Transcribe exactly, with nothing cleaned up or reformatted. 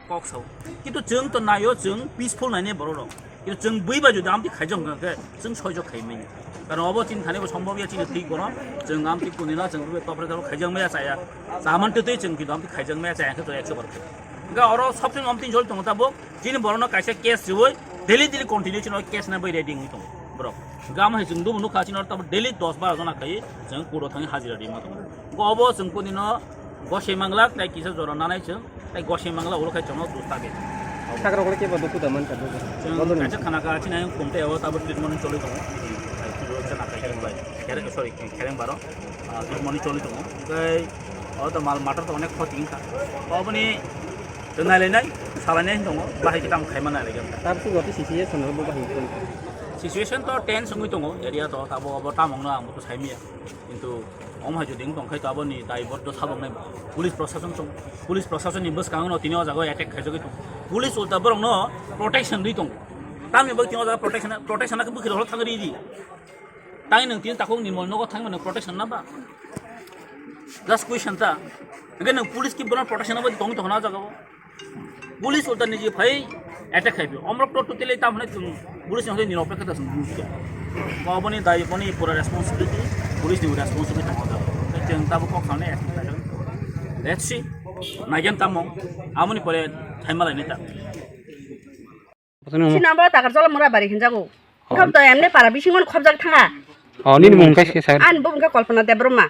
Kok sao. Kintu chwng to naio, chwng peaceful naine borok rok. Kintu chwng bui bai jodi amtwi khaijak wngkha khe chwng soijo khai manya. Karon obo chini thani bo sombhob ya chini thik bono. Chwng amtwi kunina chwng bui topre topre khaijak maya chaya. Chaman twi twi chwng kintu amtwi khaijak maya chaya khe to ekso bar khai. Hwnkhe oro sob somoi amtwi jol tongo tabuk. Chini borokno kaisa case riwi daily daily continue chini case na bai ready wngwi tongo borok. Hwnkhe amo hai chwng dubu nukha chini oro tabuk daily dos baro jona khai chwng court o thangwi hajira rima tongo. Hwnkhe obo chwng kunino gosai manglak tei kisa jora nanai chwng. Tei gosai mangla ulo khai chwngno dos ta ge. Sakra ulo kebo dukhu da man ka dukhu. Chwng kaisa khana ka chini ayang khum tei abo tabuk treatment choli tongo. Chwng na khai bai. Khereng, sorry, khereng baro. Ah, treatment choli tongo. Tei o to mal matter to onek khoti wngkha. Oboni chwng nai lai nai, salai nai tongo. Bahai kitam khai ma nai lai gam. Tabuk tu goti situation ro bo bahai tongo. Situation to tense wngwi tongo. Area to tabuk obo tamong no ang bo to sai miya. Kintu omo hai jodi wng tong khai to aboni daibor to sabok nai police prosason song, police prosason ni bwskango no tini o jaga o attack khaijagwi tongo. Police ulta borok no protection rwi tongo. Tamni bagwi tini o jaga protection, protection na khe bwkhwrwi horo thang rwi di. Tei nwng tini takhuk ni mol nogo thangwi mano protection na ba? Just question ta. Hwnkhe nwng police ki bono protection na bagwi tongwi tongkha na o jaga o? Police ulta niji phai attack khai phi. Omrok to totally tam hwnwi chwng police ni hwnwi nirok pekha ta chwng buji. Mo boni dai boni pura responsibility, police ni responsibility tamo da. Chwng tabuk kok sanai action khai. Let's see. Naigen tamo. Amoni pore thaima lainai ta. Sinambo takar jola mura bari hinjago. Oh. Engkam to emne para bisingo khobjak thanga. Oh, nini mung kai se sir. An bo wngkha Kalpana Debbarma.